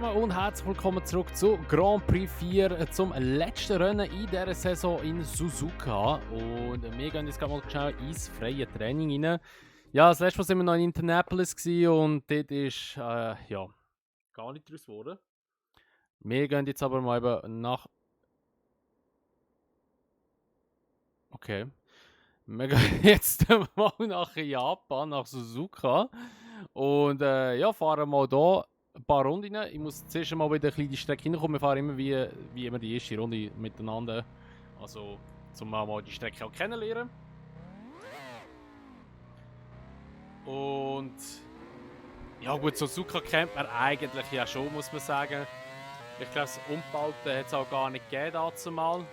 zusammen und herzlich willkommen zurück zu Grand Prix 4, zum letzten Rennen in dieser Saison in Suzuka. Und wir gehen jetzt gerade mal schnell ins freie Training rein. Ja, das letzte Mal waren wir noch in Indianapolis und dort ist ja, gar nicht draus geworden. Wir gehen jetzt aber mal eben nach... Okay. Wir gehen jetzt mal nach Japan, nach Suzuka. Und ja, fahren mal hier ein paar Runden rein. Ich muss zuerst mal wieder ein bisschen die Strecke hinkommen. Wir fahren immer wie immer die erste Runde miteinander. Also, um mal die Strecke auch kennenlernen. Und ja gut, Suzuka kennt man eigentlich ja schon, muss man sagen. Ich glaube, das Umbauten hat es auch gar nicht gegeben dazu mal.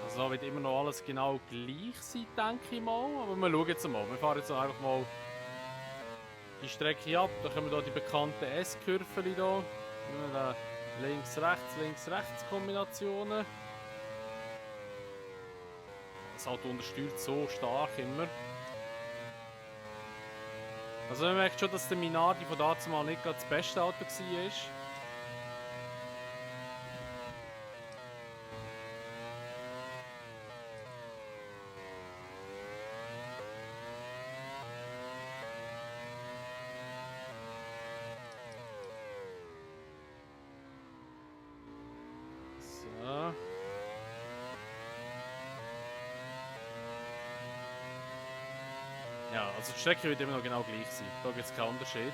Also da wird immer noch alles genau gleich sein, denke ich mal. Aber wir schauen jetzt mal. Wir fahren jetzt einfach mal die Strecke ab. Da kommen wir hier die bekannten S-Kurven hier. Links-rechts Kombinationen. Das Auto unterstützt so stark immer. Also man merkt schon, dass der Minardi von dazu mal nicht gerade das beste Auto war. So. Ja, also die Strecke wird immer noch genau gleich sein. Da gibt es keinen Unterschied.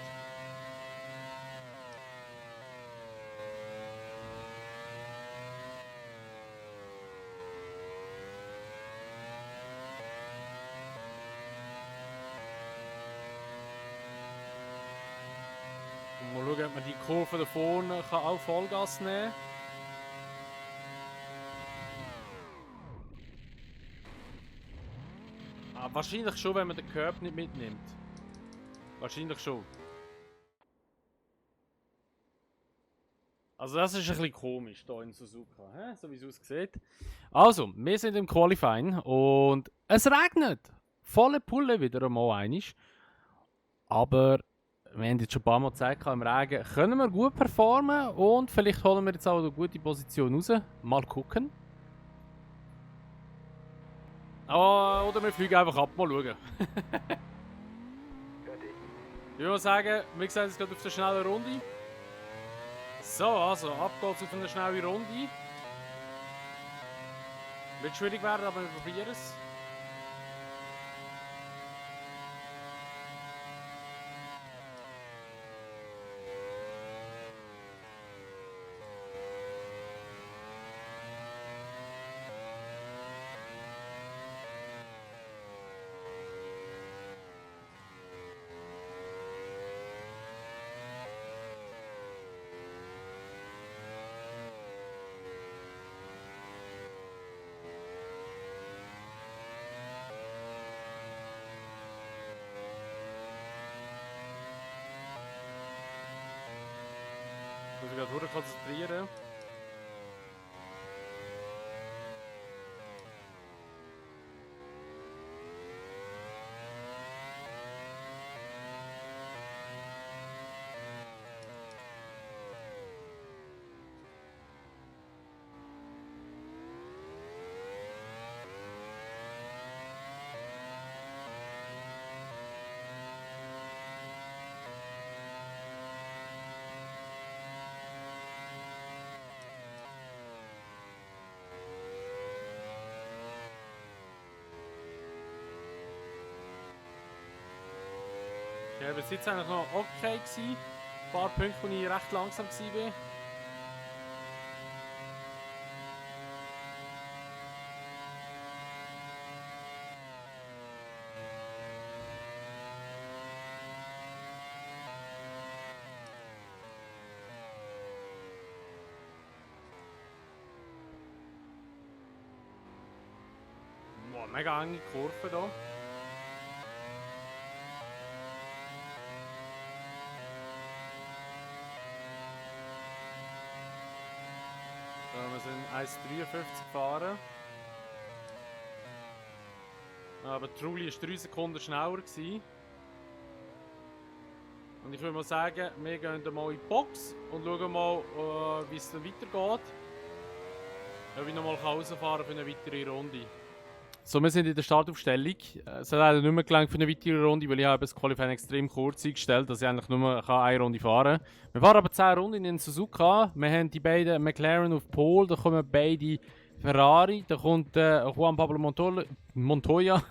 Und mal schauen, ob man die Kurve da vorne auch Vollgas nehmen kann. Wahrscheinlich schon, wenn man den Curb nicht mitnimmt. Wahrscheinlich schon. Also das ist ein bisschen komisch hier in Suzuka, so wie es aussieht. Also, wir sind im Qualifying und es regnet. Volle Pulle wieder einmal einig. Aber wir haben jetzt schon ein paar Mal gezeigt, im Regen können wir gut performen und vielleicht holen wir jetzt auch eine gute Position raus. Mal gucken. Oder wir fliegen einfach ab, mal schauen. Ich würde sagen, wir sehen jetzt gerade auf der schnellen Runde. So, also ab geht's auf eine schnelle Runde. Wird schwierig werden, aber wir probieren es. Ich muss mich gerade konzentrieren. Ja, bis jetzt eigentlich noch okay gewesen. Ein paar Punkte, wo ich recht langsam war. Boah, mega enge Kurve hier. Wir sind 1,53 gefahren. Aber Trulli war 3 Sekunden schneller gewesen. Und ich würde mal sagen, wir gehen mal in die Box und schauen mal, wie es dann weitergeht. Ob ich nochmal rausfahren kann für eine weitere Runde. So, wir sind in der Startaufstellung. Es hat leider nicht mehr gelangt für eine weitere Runde, weil ich habe das Qualifying extrem kurz eingestellt, dass ich eigentlich nur eine Runde fahren kann. Wir fahren aber 10 Runden in den Suzuka. Wir haben die beiden McLaren auf Pole, da kommen beide Ferrari, da kommt Juan Pablo Montoya,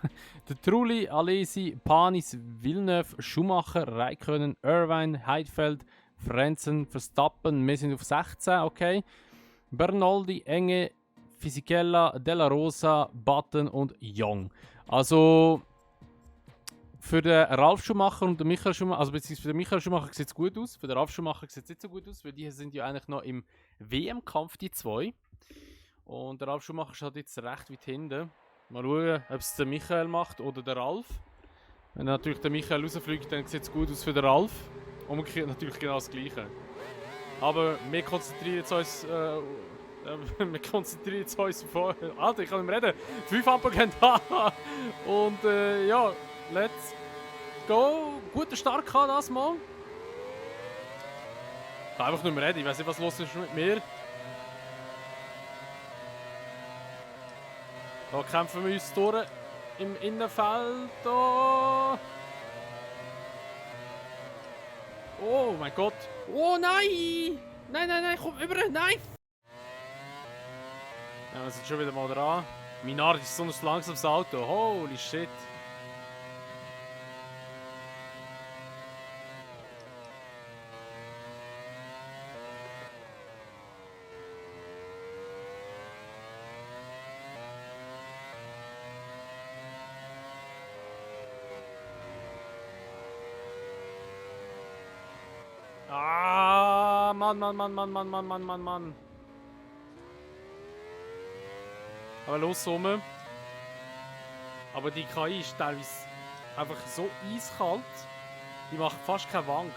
der Trulli, Alesi, Panis, Villeneuve, Schumacher, Räikkönen, Irvine, Heidfeld, Frenzen, Verstappen. Wir sind auf 16, okay. Bernoldi, Enge, Fisichella, Della Rosa, Button und Young. Also für den Ralf Schumacher und den Michael Schumacher, also beziehungsweise für den Michael Schumacher sieht es gut aus, für den Ralf Schumacher sieht es nicht so gut aus, weil die sind ja eigentlich noch im WM-Kampf, die zwei. Und der Ralf Schumacher steht jetzt recht weit hinten. Mal schauen, ob es der Michael macht oder der Ralf. Wenn natürlich der Michael rausfliegt, dann sieht es gut aus für den Ralf. Umgekehrt natürlich genau das Gleiche. Aber wir konzentrieren uns auf... Alter, ich kann nicht mehr reden. 5 Ampel gehen da. Und ja, let's go. Guter Start kann das mal. Ich kann einfach nicht mehr reden. Ich weiß nicht, was los ist mit mir. Da kämpfen wir uns durch im Innenfeld. Oh mein Gott. Oh nein! Nein, komm über, nein! Ja, wir sind schon wieder mal dran. Minardi ist so ein langsames Auto. Holy shit. Ah, Mann. Aber los rum. Aber die KI ist teilweise einfach so eiskalt, die macht fast keinen Wank.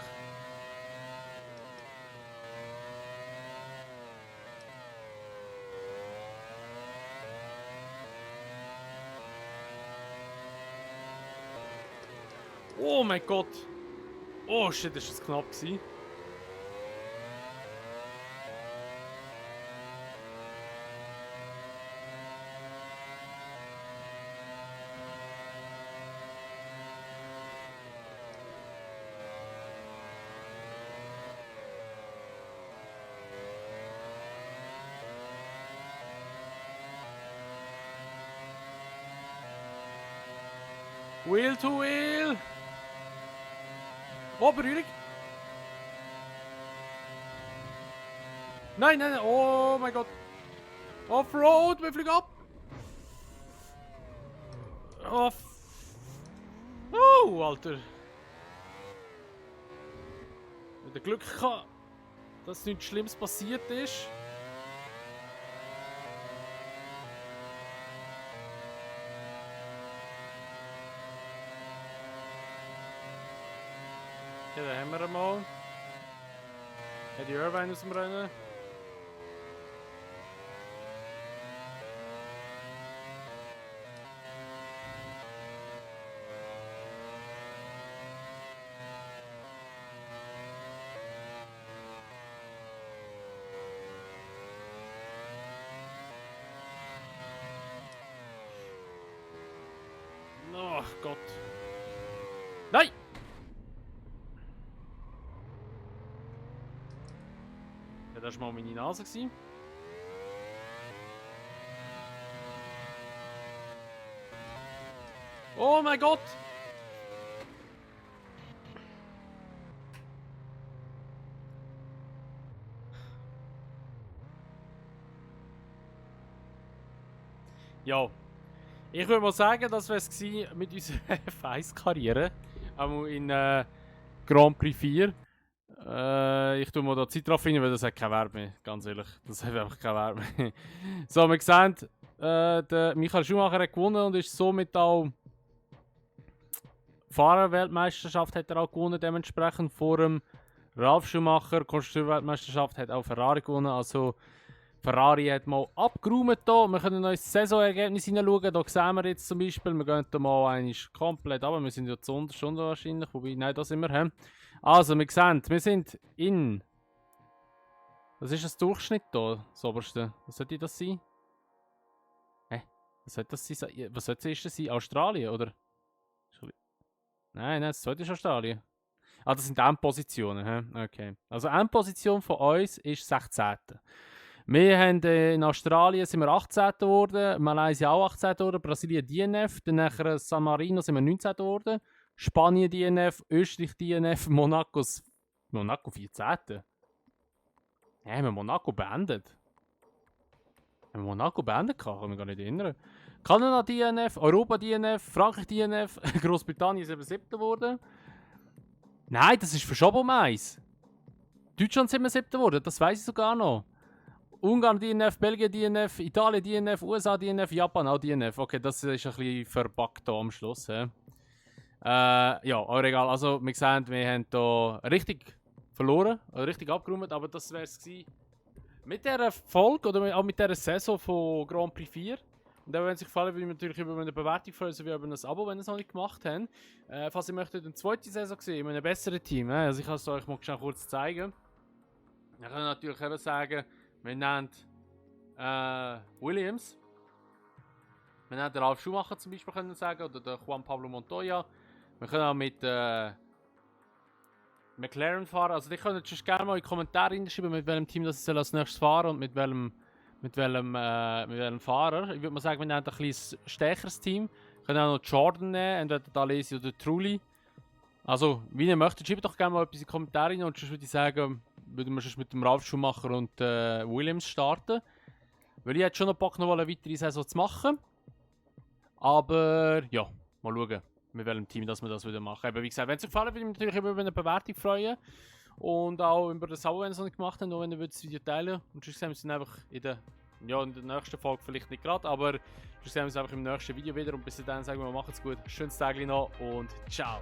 Oh mein Gott! Oh shit, das war knapp gewesen. Wheel to Wheel! Oh, Berührung! Nein, oh mein Gott! Offroad, wir fliegen ab! Oh, Alter! Mit Glück gehabt, dass nichts Schlimmes passiert ist. Ja, da haben wir ihn mal. Eddie Irvine aus dem Rennen. Ach Gott. Nein! Ja, das war mal meine Nase. Oh mein Gott! Ja. Ich würde mal sagen, das wäre es mit unserer F1-Karriere. Einmal in Grand Prix 4. Ich tue mal da Zeit drauf rein, weil das hat keinen Wert mehr. Ganz ehrlich, das hat einfach keinen Wert mehr. So, wir sehen, der Michael Schumacher hat gewonnen und ist somit auch Fahrerweltmeisterschaft hat er auch gewonnen, dementsprechend vor dem Ralf Schumacher. Konstrukteursweltmeisterschaft hat auch Ferrari gewonnen, also Ferrari hat mal abgeräumt hier. Wir können noch ins Saisonergebnis hineinschauen. Da sehen wir jetzt zum Beispiel, wir gehen hier mal komplett runter. Wir sind ja zu unterst wahrscheinlich, wobei, nein, da sind wir. Also, wir sehen, wir sind in... Was ist das Durchschnitt hier, das oberste? Was sollte das sein? Hä? Was sollte das sein? Was sollte das sein? Australien, oder? Nein, das zweite ist Australien. Ah, das sind Endpositionen, hä? Okay. Also Endposition von uns ist 16. Wir haben in Australien sind wir 18. geworden, Malaysia auch 18. geworden, Brasilien DNF, dann nachher San Marino sind wir 19. geworden, Spanien DNF, Österreich DNF, Monaco 14. Ja, haben wir Monaco beendet? Haben wir Monaco beendet? Kann ich mich gar nicht erinnern. Kanada DNF, Europa DNF, Frankreich DNF, Großbritannien ist eben 7. geworden. Nein, das ist verschoben um 1. Deutschland sind wir 7. geworden, das weiß ich sogar noch. Ungarn DNF, Belgien DNF, Italien DNF, USA DNF, Japan auch DNF. Okay, das ist ein bisschen verbuggt hier am Schluss. Ja, aber egal. Also, wir sehen, wir haben hier richtig verloren, richtig abgeräumt, aber das wäre es gewesen. Mit dieser Folge oder auch mit dieser Saison von Grand Prix 4. Und wenn es euch gefallen würde, würde ich natürlich über eine Bewertung freuen, sowie über ein Abo, wenn ihr es noch nicht gemacht habt. Falls ihr möchtet eine zweite Saison sehen, in einem besseren Team, also ich kann es euch mal schnell kurz zeigen. Dann kann ich natürlich eben sagen, wir nennen Williams. Wir nennen den Ralf Schumacher zum Beispiel können sagen, oder den Juan Pablo Montoya. Wir können auch mit McLaren fahren. Also die könnt ihr gerne mal in die Kommentare hinschreiben, mit welchem Team das als nächstes fahren und mit welchem Fahrer. Ich würde mal sagen, wir nehmen ein bisschen stärkeres Team. Wir können auch noch Jordan nehmen, entweder D'Alesi oder Trulli. Also, wie ihr möchtet, schreibt doch gerne mal etwas in die Kommentare rein und sonst würde ich sagen, würden wir schon mit dem Ralf Schumacher und Williams starten. Weil ich hätte schon noch Bock, noch eine weitere Saison zu machen. Aber ja, mal schauen, mit welchem Team dass wir das wieder machen. Aber wie gesagt, wenn es euch gefallen würde, ich mich natürlich über eine Bewertung freuen. Und auch über das Abo, wenn ihr es noch nicht gemacht habt, und wenn ihr das Video teilen. Und sonst sehen wir uns dann einfach in der nächsten Folge vielleicht nicht gerade, aber sonst sehen wir uns einfach im nächsten Video wieder. Und bis dahin sagen wir, macht's gut, schönes Tag noch und ciao.